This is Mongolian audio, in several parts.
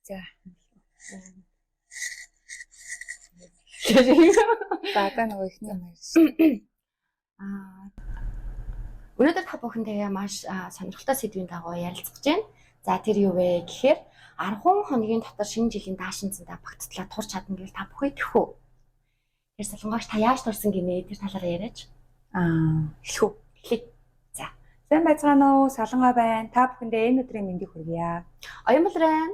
За. За, одоо нөгөө ихний юм ярьж. Аа, өнөөдөр та бүхэнтэйгээ маш сонирхолтой сэдвийн дагуу ярилцах гэж байна. За, тэр юу вэ гэхээр 10 хоногийн дотор шинэ жилийн даашинзандаа багттлаа турч чадна гэвэл та бүхэн итгэх үү? Тэр Солонгоогч та яаж турсан гинэ? Тэр талаараа яриач. Эхлэх үү? Эхлэе. За. Сайн байцгаана уу? Солонгоо байна. Та бүхэндээ энэ өдрийн мэндийг хүргье. Оюун байна.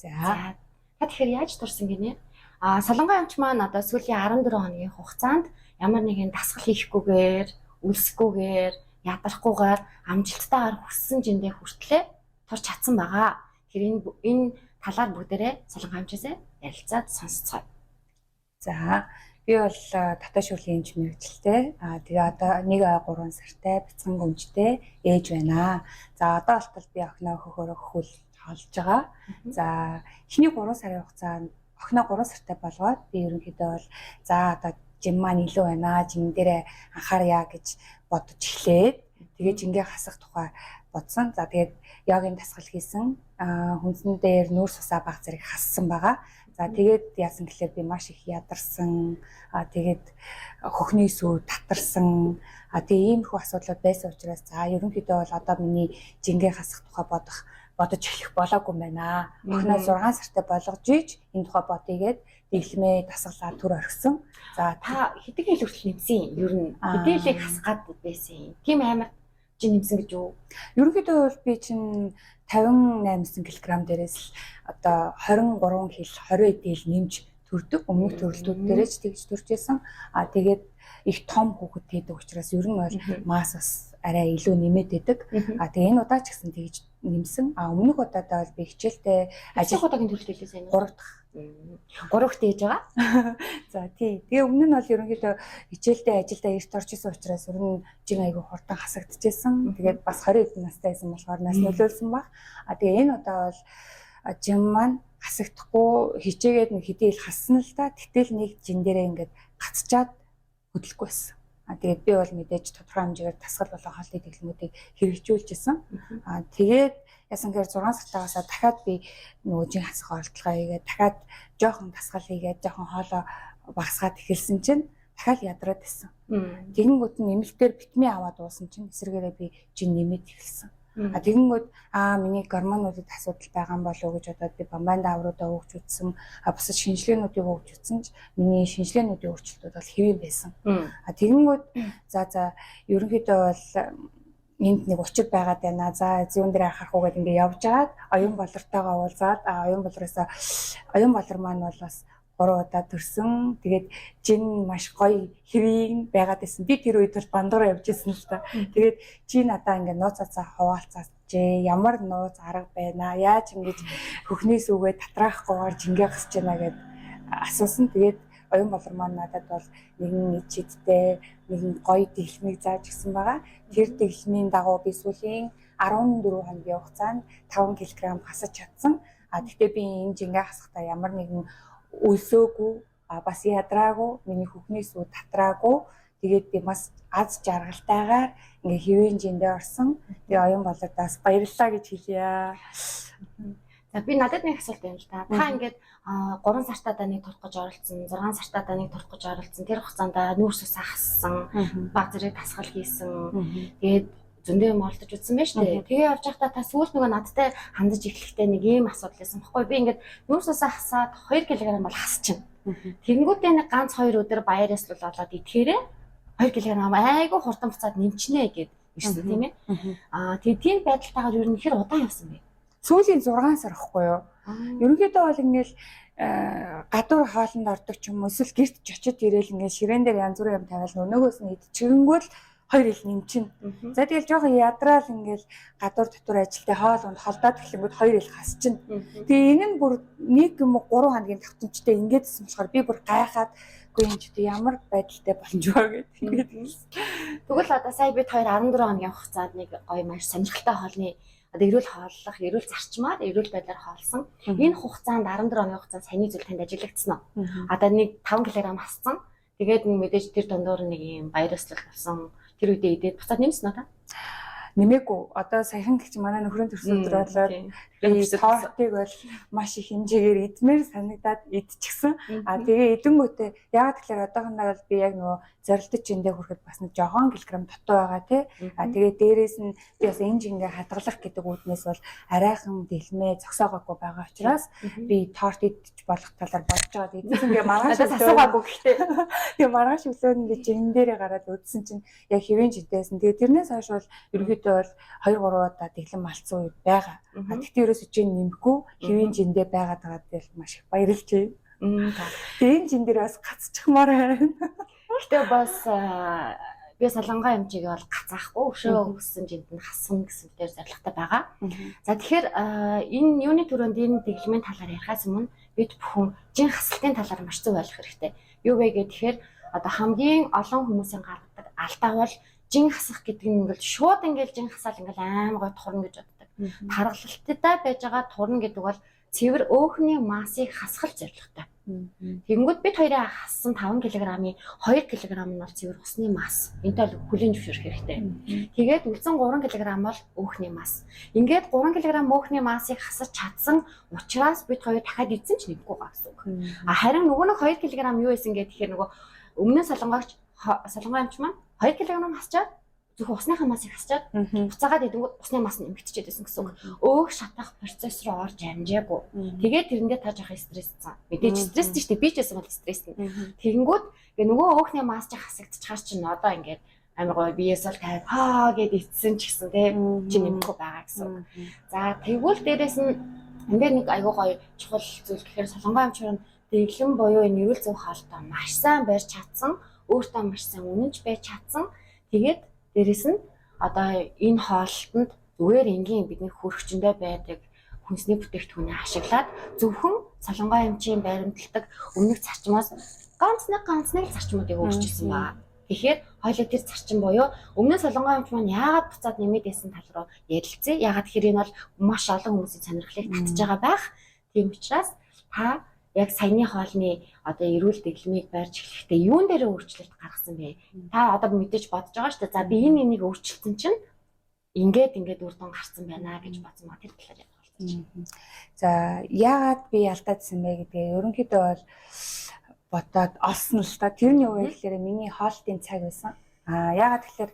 За. За. Та тэгэхээр яаж турсан гинэ? Солонгоо ямч маань одоо сүүлийн 14 хоногийн хугацаанд ямар нэгэн дасгал хийхгүйгээр, өлсөхгүйгээр, ядарахгүйгээр амжилттайгаар хүссэн жиндээ хүртлээ турч чадсан байгаа. Тэгэхээр энэ талаар бүгдээрээ Солонгоо амчаасаа ярилцаад сонсцгоё. За, би бол дотоод шүүрлийн эмч мэргэжилтэй. Тэгээ одоо 1 ай 3 сартай бяцхан гүмжтэй ээж байна. За, одоо болтол би охиноо хөхөөрөө хөхүүл хоолж байгаа. За, эхний 3 сарын хугацаанд охиноо 3 сартай болгоод би ерөнхийдөө бол за одоо жим маань илүү байна. Жин дээрээ анхаарья гэж бодож эхлээд тэгээ жингээ хасах тухай бодсон. За, тэгээд йогийн дасгал хийсэн. Хүнсэн дээр нүүрс усаа баг зэрэг хассан байгаа. За, тэгээд яасан гэхлээр би маш их ядарсан. Тэгээд хөхний сүү татарсан. Тэгээ иймэрхүү асуудлууд байсан учраас за ерөнхийдөө бол одоо миний жингээ хасах тухай бодож эхлэх болоогүй юм байна. Охиноо 6 сартай болгож иж энэ тухай бодъё гээд дэглэмээ дасгалаа түр орхисон. За, та хэдэн хил хүртэл нэмсэн? Ер нь хэдэн хилийг хасах гад байсан юм? Тийм амар чи нэмсэн гэж юу? Ерөнхийдөө бол би чинь 58 кг дээрээс л одоо 23 хил 20 хил нэмж төрдөг. Өмнөх төрөлтүүд дээрээ ч тэгж төрж исэн. Тэгээд их том хүүхэд хийдэг учраас ер нь бол масс бас арай илүү нэмээд байдаг. Тэгээ энэ удаа ч гэсэн тэгж нэмсэн. Өмнөх удаадаа бол би хичээлтэй ажил удаагийн төрөлт хэлсэн юм. 3 дахь. 3 дахь хийж байгаа. За, тий. Тэгээ өмнө нь бол ерөнхийдөө хичээлтэй ажилдаа эрт орж исэн учраас ер нь жин айгүй хурдан хасагдчихсэн. Тэгээд бас 20 хэдэн настай байсан болохоор нас нөлөөлсөн баг. Тэгээ энэ удаа бол жин маань хасагдахгүй хичээгээд нэг хэдий ил хассан л та. Гэтэл нэг жин дээрээ ингээд гацчаад хөдлөхгүй байсан. Тэгээд би бол мэдээж тодорхой хэмжээгээр дасгал болон хоолны дэглэмүүдийг хэрэгжүүлж исэн. Тэгээд яасан гэхээр 6 сартаагаасаа дахиад би нөгөө жин хасах оролдлогоо хийгээд дахиад жоохон дасгал хийгээд жоохон хоолоо багасгаад эхэлсэн чинь дахиад ядраад байсан. Тэгэнгүүт нь нэмэлтээр витамин аваад уусан чинь эсрэгээрээ би жин нэмээд эхэлсэн. Тэгэнгүүт миний гормонуудад асуудал байгаа юм болов уу гэж бодоод би бамбайн даавруудаа өгч үзсэн. Бусад шинжилгээнүүдийг өгч үзсэн ч миний шинжилгээнүүдийн өөрчлөлтүүд бол хэвийн байсан. Тэгэнгүүт за ерөнхийдөө бол энд нэг учир байгаад байна. За, зүүн дээр анхаарах уу гэдээ ингээ явж байгаад оюун болортойгоо уулзаад оюун болроосоо оюун болор маань бол бас 3 удаа төрсөн. Тэгээд жин маш гоё хэвийн байгаад байсан. Би тэр үед бол бандуур явж исэн л та. Тэгээд чи надаа ингээ нууц цацаа хуваалцаач. Ямар нууц арга байна? Яаж ингэж хөхний сүгээ татраахгүйгээр жингээ гасч байна гэд асуусан. Тэгээд оюун болор маань надад бол нэгэн ичидтэй нэгэн гоё дэглэмийг зааж өгсөн байгаа. Тэр дэглэмийн дагуу би сүүлийн 14 хоногийн хугацаанд 5 кг хасаж чадсан. Гэхдээ би энэ жингээ хасахдаа ямар нэгэн өлсөөгүй, бас ядраагүй, миний хөхний сүү татраагүй. Тэгээд би бас аз жаргалтайгаар ингээ хэвэн жиндээ орсон. Тэгээ оюун болордоос баярлалаа гэж хэлье. За, би надад нэг асуулт байна л да. Та ингээд 3 сартаа нэг турах гэж оролцсон, 6 сартаа нэг турах гэж оролцсон. Тэр хугацаанд нүүрс усаа хассан, баг зэрэг дасгал хийсэн. Тэгээд зөндөө юм оролдож үзсэн байж тээ. Тэгээ явж байхдаа та сүүлд нөгөө надтай хандаж эхлэхдээ нэг ийм асуудал байсан баггүй. Би ингээд нүүрс усаа хасаад 2 кг бол хасчихна. Тэгэнгүүтээ нэг ганц 2 өдөр баяр ёслол болоод идэхээрээ 2 кг айгүй хурдан буцаад нэмчнэ гэд ирсэн, тийм ээ. Тэгээ тийм байдалтайгаар ер нь хэр удаан явсан бэ? Сүүлийн 6 сар ихгүй юу? Ерөнхийдөө бол ингээл гадуур хоолнд ордог ч юм уу эсвэл гэрт ч очиж ирээл ингээл ширээн дээр янз бүрийн юм тавиал нөгөөгөөс нь идчихэнгүүт 2 ил нэмчин. За, тэгэл жоохон ядраал ингээл гадуур дотор ажилтай хоол унд холдоод эхлэнгүүт 2 ил хасчихна. Тэгээ энэ нь бүр нэг юм уу 3 хоногийн давтамжтай ингээд гэсэн болохоор би бүр гайхаад үгүй юм чи ямар байдалтай болж байгаа гэдэг ингээд хэлсэн. Тэгвэл одоо сая бид хоёр 14 хоногийн хугацаанд нэг гоё маш сонирхолтой хоолны одоо эрүүл хооллох, эрүүл зарчмаар, эрүүл байдлаар хоолсон. Энэ хугацаанд 14 хоногийн хугацаанд саяны зүйл танд ажиглагдсан уу? Одоо нэг 5 кг хассан. Тэгээд нэг мэдээж тэр дундуур нэг юм баяр ёслол болсон. Тэр үедээ идээд буцаад нэмсэн үү та? Нэмээгүй. Одоо саяхан гिच манай нөхрийн төрсөн өдөр болоод би тортыг бол маш их хэмжээгээр идмээр санагдаад идчихсэн. А тэгээ идэнгүүтээ яагаад тэгэхээр одоохондоо бол би яг нөгөө зорилттой жиндээ хүрэхэд бас нэг жоохон килограмм дутуу байгаа тий. А тэгээ дээрээс нь би бас энэ жингээ хадгалах гэдэг үүднээс бол арайхан дэлмээ зогсоогоогүй байгаа учраас би торт идчих болох талаар бодож байгаа. Идсэн ингээ маргааш асуугаагүй гэхдээ тэгээ маргааш өглөө нь би жин дээрээ гараад үзсэн чинь яг хэвэн жинтэйсэн. Тэгээ тэрнээс хойш бол ерөнхийдөө бол 2 3 удаа дэглэм малцсан үе байгаа. А тэгтээ ерөөсөө жин нэмэхгүй хэвэн жиндээ байгаад байгаа дээр маш их баярлж байна. Тэгээ энэ жин дээр бас гацчихмаар байна. Гэтэ бас би солонгоо эмчигээ бол гацаахгүй өшөө өссөн жинд нь хасна гэсэн дээр зорилготой байгаа. За тэгэхээр энэ юуны түрүүнд энэ дэглэмийн талаар ярихаас өмнө бид бүхэн жин хасалтын талаар маш зөв ойлгох хэрэгтэй. Юу вэ гэхээр одоо хамгийн олон хүмүүсийн гаргадаг алдаа бол жин хасах гэдэг нь ингээл шууд ингээл жин хасаал ингээл аим гой турна гэж боддог. Таргалалттай байж байгаа турна гэдэг бол цэвэр өөхний массыг хасгал зорилготой. Тэгэнгүүт бид хоёрын хассан 5 кг-ийн 2 кг нь бол цэвэр усны масс. Энтэй бол хүлээн зөвшөөрөх хэрэгтэй. Тэгээд үлдсэн 3 кг бол өөхний масс. Ингээд 3 кг өөхний массыг хасаж чадсан учраас бид хоёр дахиад идсэн ч нэмэхгүй байгаа гэсэн үг. А харин нөгөө нэг 2 кг юу байсан гэхээр тэгэхээр нөгөө өмнө нь солонгогч солонгоо эмч маань 2 кг хасчаад зөвхөн усныхаа массыг хасчаад буцаагаад идэнгүүт усны масс нэмэгдчихэд байсан гэсэн үг. Өөх шатах процесс руу орж амжаагүй. Тэгээд тэрэндээ та жоох стрессцэн. Мэдээж стресстэй шүү дээ. Би ч байсан бол стресснэ. Тэгэнгүүт ингээ нөгөө өөхний масс чи хасагдчихаар чинь одоо ингээд амар гоё биес бол тавь хаа гэд ицсэн ч гэсэн те чи нэмэхгүй байгаа гэсэн үг. За тэгвэл дээрэс нь энэ дээр нэг айгуу гоё чухал зүйл гэхээр солонгоо эмчээр нь дэглэм буюу энэ эрүүл зүйн хоолтой маш сайн барьж чадсан, өөртөө маш сайн үнэнч байж чадсан. Тэгээд дээрэс нь одоо энэ хоолтонд зүгээр энгийн бидний хөрөгчөндөө байдаг хүнсний бүтээгдэхүүнийг ашиглаад зөвхөн солонгоо эмчийн баримталдаг өмнөх зарчмаас ганц нэг зарчмуудыг өөрчилсөн байгаа. Тэгэхээр хоёулаа тэр зарчим буюу өмнө нь солонгоо эмч маань яагаад буцаад нэмээд байсан тал руу ярилцъя. Яагаад тэгэхээр энэ бол маш олон хүмүүсийн сонирхлыг татж байгаа байх. Тийм учраас та яг саяны хоолны одоо эрүүл дэглэмийг барьж эхлэхдээ юун дээр өөрчлөлт гаргасан бэ? Та одоо мэдээж бодож байгаа шүү дээ. За би энэ энийг өөрчилсөн чинь ингээд ингээд үр дүн гарсан байна гэж бодсон ба тэр талаар ярилцаж. За яагаад би ялдаадсан бэ гэдгээ ерөнхийдөө бол бодоод олсон л та. Тэр нь юу вэ гэхээр миний хоолтын цаг байсан. А яагаад гэхээр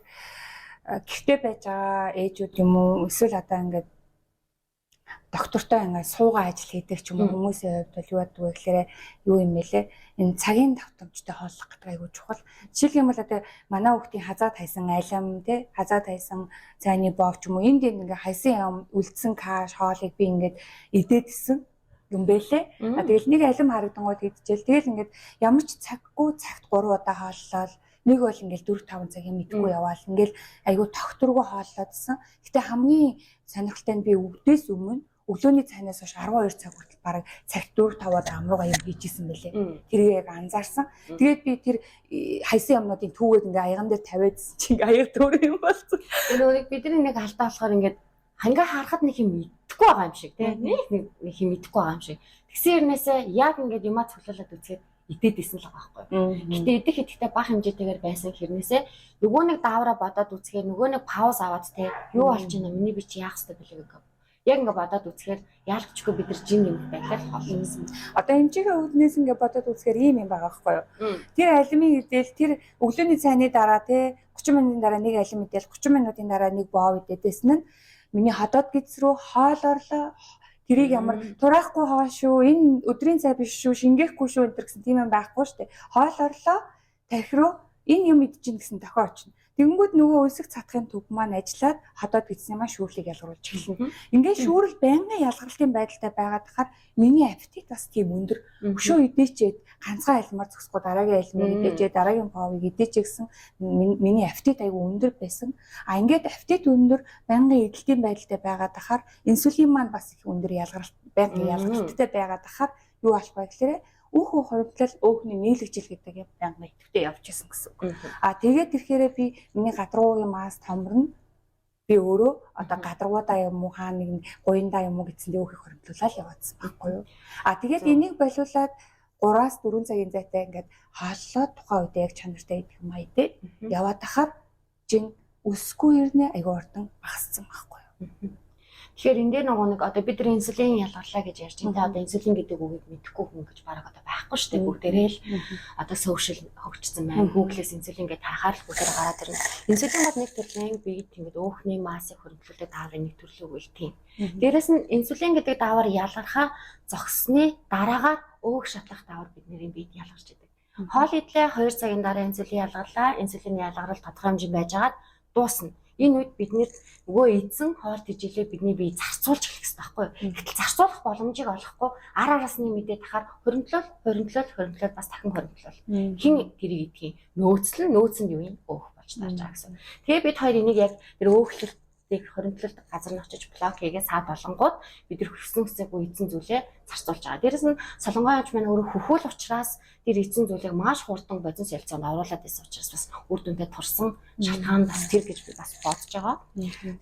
гэрте байж байгаа ээжүүд юм уу эсвэл одоо ингээд доктортой ингээд суугаа ажил хийдэг ч юм уу хүмүүсийн хувьд бол юу байдаг вэ гэхээр юу юм бэлээ энэ цагийн давтамжтай хооллох гэдэг айгүй чухал. Жишээлх юм бол одоо манай хүүхдийн хазаад хайсан алим тий хазаад хайсан цайны бов ч юм уу энд ингээд хайсан юм үлдсэн каш хоолыг би ингээд идээдсэн юм бэлээ. А тэгэл нэг алим харагдангууд идчихэл тэгэл ингээд ямар ч цаггүй цагт 3 удаа хооллол нэг бол ингээл 4 5 цаг юм идэхгүй яваал ингээл айгүй тогтургүй хооллоодсэн. Гэтэ хамгийн сонирхолтой нь би өвдөөс өмнө өглөөний цайнаас хойш 12 цаг хүртэл бараг цагт 4 5 удаа амрууга юм хийжсэн бэлээ. Тэрийг яг анзаарсан. Тэгээд би тэр хайсан юмнуудын түүгээд ингээ аяган дээр тавиадсэн чинь ингээ аяг төөр юм болсон. Тэр нөгөө бидний нэг алдаа болохоор ингээд хангаа харахад нэг юм идэхгүй байгаа юм шиг тий. Нэг юм идэхгүй байгаа юм шиг. Тэгсэн хэрнээсээ яг ингээд юмаа цуглуулад үзэхэд идээд исэн л байгаа байхгүй. Гэтэ идэх идэхдээ бага хэмжээтэйгээр байсан хэрнээсээ нөгөө нэг даавраа бодоод үзэхээр нөгөө нэг пауз аваад те юу болж байна миний би чи яах ёстой бэлээ гэх. Яг ингээ бодоод үзэхээр яалтчгүй бид нар жин нэмэх байдлаар хооллсон. Одоо эмчигээ үүднээс ингээ бодоод үзэхээр ийм юм байгаа байхгүй юу? Тэр алимын идэл тэр өглөөний цайны дараа те 30 минутын дараа нэг алим идэл 30 минутын дараа нэг боо идээдсэн нь миний ходоод гиз рүү хоол орлоо. Тэрийг ямар тураахгүй хоол шүү, энэ өдрийн цай биш шүү, шингээхгүй шүү энэ гэсэн тийм юм байхгүй шүү дээ. Хоол орлоо, тархи руу энэ юм идчихээн гэсэн дохио очно. Тэгэнгүүт нөгөө өлсөх цатахын төв маань ажиллаад ходоод гидсний маань шүүрлийг ялгаруулж эхэлнэ. Ингээд шүүрэл байнгын ялгарлтын байдалтай байгаад тахаар миний аппетит бас тийм өндөр. Өшөө идээчээд ганцхан альмаар зөксөхгүй дараагийн альмыг идээчээ дараагийн повыг идээчээ гэсэн миний аппетит айгүй өндөр байсан. А ингээд аппетит өндөр байнгын эдэлтийн байдалтай байгаад тахаар инсулин маань бас их өндөр ялгаралт байнгын ялгаралттай байгаад тахаар юу болох вэ гэхээр өөхөө хуримтлал өөхний нийлэгжил гэдэг юм байнгын идэвхтэй явж исэн гэсэн үг. А тэгээд ирэхээрээ би миний гадруугийн мас томорно. Би өөрөө одоо гадаргуудаа юм уу хаа нэг гуяндаа юм уу гэсэн дэ өөхийг хуримтлуулаад яваадсан байхгүй юу. А тэгээд энийг болиулаад 3-аас 4 цагийн зайтай ингээд хооллоод тухайн үедээ яг чанартай идэх юм аа идэ. Яваад тахаар жин Өсөхгүй хэрнээ айгүй хурдан багассан байхгүй юу. Тэгэхээр энэ дээр нөгөө нэг одоо бид нар инсулин ялгарлаа гэж ярьж байна. Одоо инсулин гэдэг үгийг мэдэхгүй хүн гэж бараг одоо байхгүй шүү дээ. Бүгдээрээ л одоо social хөгжсөн байна. Google-ээс инсулин гэж хайхаар л бүгдээр гараад ирнэ. Инсулин бол нэг төрлийн биед ингээд өөхний массыг хөрөнгөлүүлдэг дааврын нэг төрлийн үйл тийм. Дээрээс нь инсулин гэдэг даавар ялгархаа зогссны дараагаар өөх шатлах даавар бидний биед ялгарч идэг. Хоол идлээ 2 цагийн дараа инсулин ялгарлаа. Инсулины ялгарл тодорхой хэмжээнд байжгаад дуусна. Энэ үед бид нэр нөгөө эзэн хоол тэжээлээ бидний бие зарцуулж эхлэх хэрэгтэй байхгүй юу? Гэтэл зарцуулах боломжийг олохгүй ар араас нь мэдээ тахаар хоримтлол, хоримтлол, хоримтлол бас дахин хоримтлол. Хин тэрийг идэх юм. Нөөцлөн, нөөц нь юу юм? Өөх болж таарч байгаа гэсэн. Тэгээ бид хоёр энийг яг тэр өөхлөлтийг хоримтлолт газар нь очиж блок хийгээ саад болонгууд бид нар хүссэн хүсээгүй эзэн зүйлээ зарцуулж байгаа. Дээрэс нь солонгой хэмж маань өөрөө хөхөөл учраас тэр эзэн зүйлийг маш хурдан бодис солилцоонд оруулаад байсан учраас бас үр дүнтэй турсан шалтгаан бас тэр гэж би бас бодож байгаа.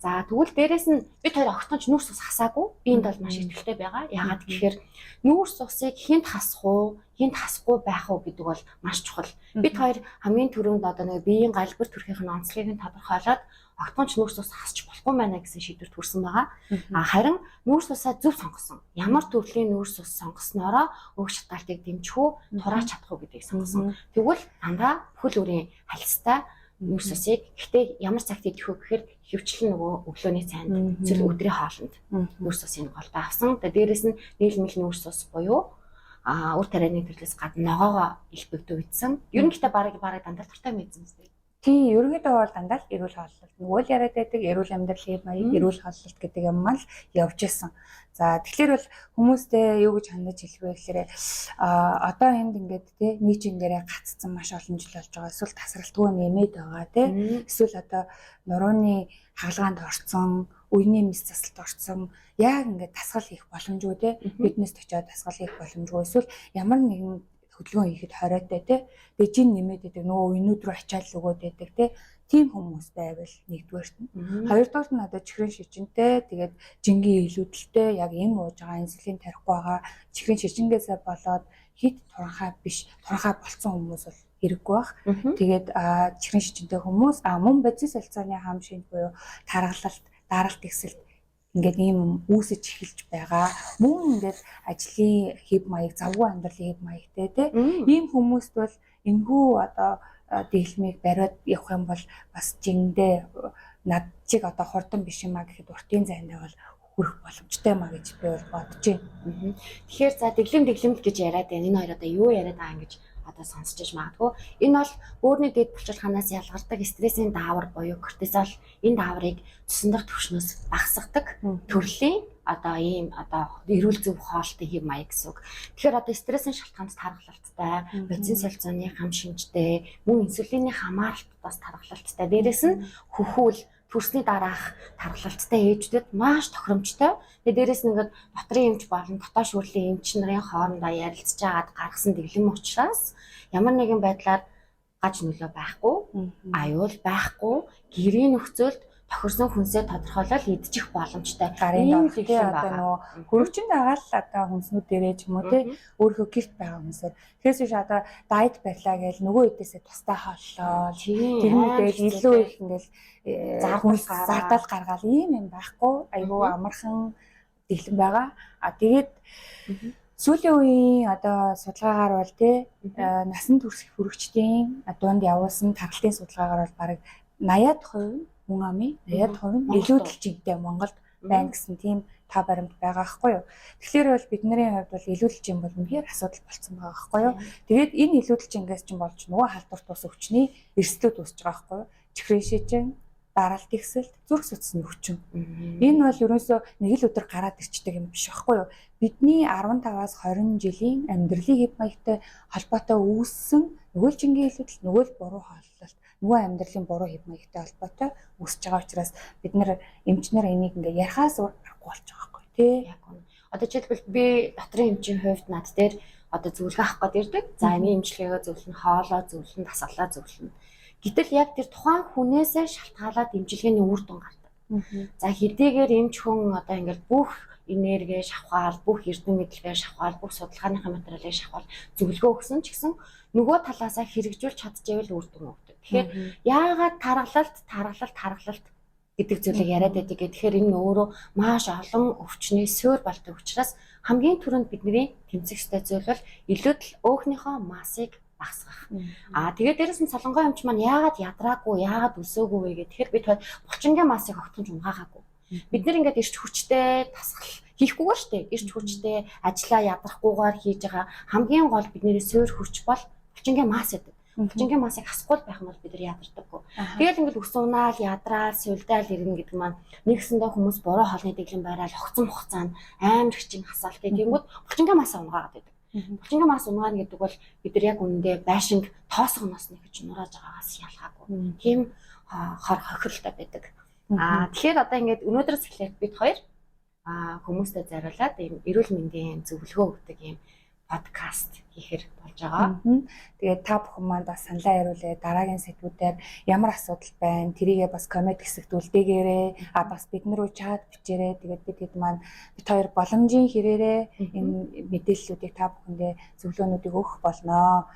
За тэгвэл дээрэс нь бид хоёр огтхон ч нүүрс ус хасаагүй. Би энд бол маш итгэлтэй байгаа. Яагаад гэхээр нүүрс усыг хинт хасах уу, хинт хасахгүй байх уу гэдэг бол маш чухал. Бид хоёр хамгийн түрүүнд одоо нэг биеийн галбир төрхийнх нь онцлогийг нь тодорхойлоод огтхон ч нүүрс ус хасч болохгүй байна гэсэн шийдвэрт хүрсэн байгаа. А харин нүүрс усаа зөв сонгосон. Ямар төрлийн нүүрс ус сонгосноороо өг шатаалтыг дэмжих үү, тураач чадах уу гэдгийг сонгосон. Тэгвэл дандаа бүхэл бүрийн халистай нүүрс усыг гэхдээ ямар цагт идэх вэ гэхээр хөвчлэн нөгөө өглөөний цайнд эсвэл өдрийн хоолнд нүүрс усыг голдоо авсан. Тэгээ дээрэс нь нийлмэл нүүрс ус буюу үр тарианы төрлөөс гадна ногоогоо илбэгдүү идсэн. Ер нь гэхдээ бараг дандаа дуртай мэдсэн үстэй. Тийм, ерөнхийдөө бол дандаа л эрүүл хооллолт. Нөгөө л яриад байдаг эрүүл амьдралын маяг, эрүүл хооллолт гэдэг юм маань л явж исэн. За тэгэхээр бол хүмүүстэй юу гэж хандаж хэлэх вэ гэхээр одоо энд ингээд те нэг чингээрээ гаццсан маш олон жил болж байгаа. Эсвэл тасралтгүй нэмээд байгаа те. Эсвэл одоо нурууны хагалгаанд орцсон, үений мэс заслалт орцсон, яг ингээд дасгал хийх боломжгүй те. Биднээс очиод дасгал хийх боломжгүй. Эсвэл ямар нэгэн хөдөлгөөн хийхэд хориотой те. Тэгээ жин нэмээд байдаг нөгөө үенүүд рүү ачаал өгөөд байдаг те. Тийм хүмүүс байвал нэгдүгээрт нь. Хоёрдугаарт нь одоо чихрийн шижинтэй, тэгээд жингийн илүүдэлтэй, яг эм ууж байгаа, инсулин тарихгүй байгаа, чихрийн шижингээсээ болоод хит туранхай биш, туранхай болцсон хүмүүс бол хэрэггүй бах. Тэгээд чихрийн шижинтэй хүмүүс мөн бодис солилцооны хам шинж буюу таргалалт, даралт ихсэлт ингээд ийм үүсэж эхэлж байгаа. Мөн ингээд ажлын хэв маяг, завгүй амьдралын хэв маягтай те. Ийм хүмүүст бол энэхүү одоо дэглэмийг бариад явах юм бол бас жиндээ над чиг одоо хурдан биш юм а гэхэд уртын зайдаа бол хүрэх боломжтой юм а гэж би бол бодож байна. Тэгэхээр за дэглэм гэж яриад байна. Энэ хоёр одоо юу яриад байгаа юм гэж одоо сонсч иж магадгүй. Энэ бол бөөрийн дэд булчирхаанаас ялгардаг стрессийн даавар буюу кортизол энэ дааврыг цусан дах түвшнөөс багасгадаг төрлийн одоо ийм одоо эрүүл зөв хоолтой хэв маяг гэсэн үг. Тэгэхээр одоо стрессийн шалтгаанд тархалалттай, бодисын солилцооны хам шинжтэй, мөн инсулины хамааралт бас тархалалттай. Дээрээс нь хөхүүл төрсний дараах тархалттай ээжүүдэд маш тохиромжтой. Тэгээ дээрээс нь ингээд дотрын эмч болон дотоод шүүрлийн эмч нарын хоорондоо ярилцж агаад гаргасан дэглэм учраас ямар нэгэн байдлаар гаж нөлөө байхгүй, аюул байхгүй, гэрийн нөхцөлд тохирсон хүнсээ тодорхойлол идчих боломжтой. Гарын доор тий одоо нөгөө хөрөгчөнд байгаа л одоо хүнснүүд дээрээ ч юм уу тий өөрийнхөө гэрт байгаа хүнсээр. Тэгэхээр биш одоо дайет барьлаа гэж нөгөө хэдээсээ тусдаа хооллоо. Тэрнүүдээ илүү их ингээл зардал гаргаал ийм юм байхгүй. Айгүй амархан дэглэм байгаа. А тэгээд сүүлийн үеийн одоо судалгаагаар бол тий насан турш хүрэгчдийн дунд явуулсан тархалтын судалгаагаар бол бараг 80% хүн амын 80% нь илүүдэл жинтэй Монголд байна гэсэн тийм та баримт байгаа байхгүй юу. Тэгэхээр бол бидний хувьд бол илүүдэл жин бол үнэхээр асуудал болцсон байгаа байхгүй юу. Тэгээд энэ илүүдэл жингээс чинь болж нөгөө халдвар тус өвчний эрсдлүүд үүсэж байгаа байхгүй юу. Чихрийн шижин, даралт ихсэлт, зүрх судасны өвчин. Энэ бол ерөөсөө нэг л өдөр гараад ирчдэг юм биш байхгүй юу. Бидний 15-аас 20 жилийн амьдралын хэв маягтай холбоотой үүссэн нөгөө л жингийн илүүдэл, нөгөө л буруу хооллолт, нөгөө амьдралын буруу хэв маягтай холбоотой үүсэж байгаа учраас бид нэр эмчнэр энийг ингээ ярихаас өөр аргагүй болж байгаа байхгүй тий. Яг үнэ. Одоо жишээлбэл би дотрын эмчийн хувьд над дээр одоо зөвлөгөө авах гээд ирдэг. За энэ эмчилгээгээ зөвлөнө, хоолоо зөвлөнө, дасгалаа зөвлөнө. Гэтэл яг тэр тухайн хүнээсээ шалтгаалаад эмчилгээний үр дүн гардаг. За хэдийгээр эмч хүн одоо ингээл бүх энерги шавхаал, бүх эрдэм мэдлэгээ шавхаал, бүх судалгааныхаа материалыг шавхаал зөвлөгөө өгсөн ч гэсэн нөгөө талаасаа хэрэгжүүлж чадчихвэл үр дүн өгдөг. Тэгэхээр яагаад таргалалт, таргалалт, таргалалт гэдэг зүйлийг яриад байдаг гэх. Тэгэхээр энэ өөрөө маш олон өвчний суурь болдог учраас хамгийн түрүүнд бидний тэмцэх ёстой зүйл бол илүүдэл өөхнийхөө массыг багасгах. Аа, тэгээд дээрэс нь солонгой эмч маань яагаад ядраагүй, яагаад өсөөгүй вэ гэх. Тэгэхээр бид булчингийн массыг огтхон ч унгаагаагүй. Бид нар ингээд эрч хүчтэй тасгал хийхгүйгээр штэ. Эрч хүчтэй ажлаа ядрахгүйгээр хийж байгаа хамгийн гол бидний суурь хүч бол булчингийн масс гэдэг. Булчингийн массыг хасахгүй байх юм бол бид нар ядардаггүй. Тэгэл ингээд өс унаал, ядраал, сулдаал ирнэ гэдэг маань нэгсэндээ хүмүүс буруу хоолны дэглэм бараал огцон хугацаанд амар хичин хасаалтай. Тэнгүүд булчингийн масса унгаагаад байдаг. Булчингийн масс унгаана гэдэг бол бид нар яг үнэндээ байшинг тоосгоноос нэг гэж нурааж байгаагаас ялгаагүй. Тийм хор хохиролтой байдаг. Аа, тэгэхээр одоо ингээд өнөөдрөөс эхлээд бид хоёр хүмүүстэй зориулаад ийм эрүүл мэндийн зөвлөгөө өгдөг ийм подкаст хийхээр болж байгаа. Тэгээд та бүхэн маань бас саналаа яриулээ. Дараагийн сэдвүүдээр ямар асуудал байна? Тэрийгээ бас comment хэсэгт үлдээгээрэй. А бас бид нар руу чат бичээрэй. Тэгээд бид хэд маань бид хоёр боломжийн хэрээрээ энэ мэдээллүүдийг та бүхэндээ зөвлөгөөнүүдийг өгөх болно.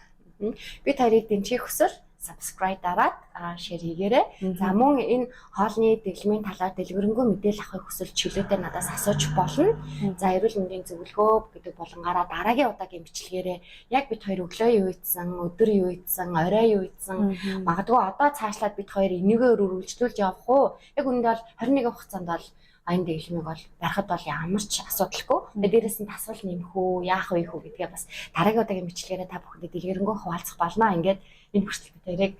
Бид хоёрыг дэмжихийг хүсвэл subscribe дараад, share хийгээрэй. За, мөн энэ хоолны дэглэмийн талаар дэлгэрэнгүй мэдээлэл авахыг хүсвэл чөлөөтэй надаас асууж болно. За, эрүүл мэндийн зөвлөгөө гэдэг болонгаараа дараагийн удаагийн бичлэгээрээ яг бид хоёр өглөө юу идсэн, өдөр юу идсэн, орой юу идсэн, магадгүй одоо цаашлаад бид хоёр энийгээ үргэлжлүүлж явах уу? Яг үүндээ бол 21 хугацаанд бол энэ дэглэмийг бол барихад бол ямар ч асуудалгүй. Тэгээ дээрэс нь тасгал нэмэх үү, яах вэ хүү гэдгээ бас дараагийн удаагийн бичлэгээрээ та бүхэндээ дэлгэрэнгүй хуваалцах болно. Ингээд энэ хүртэл бид хоёрыг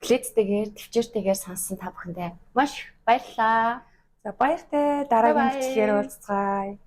хүлээцтэйгээр, төвчээртэйгээр сонссон та бүхэндээ маш их баярлалаа. За, баяртай, дараагийн бичлэгээр уулзцгаая.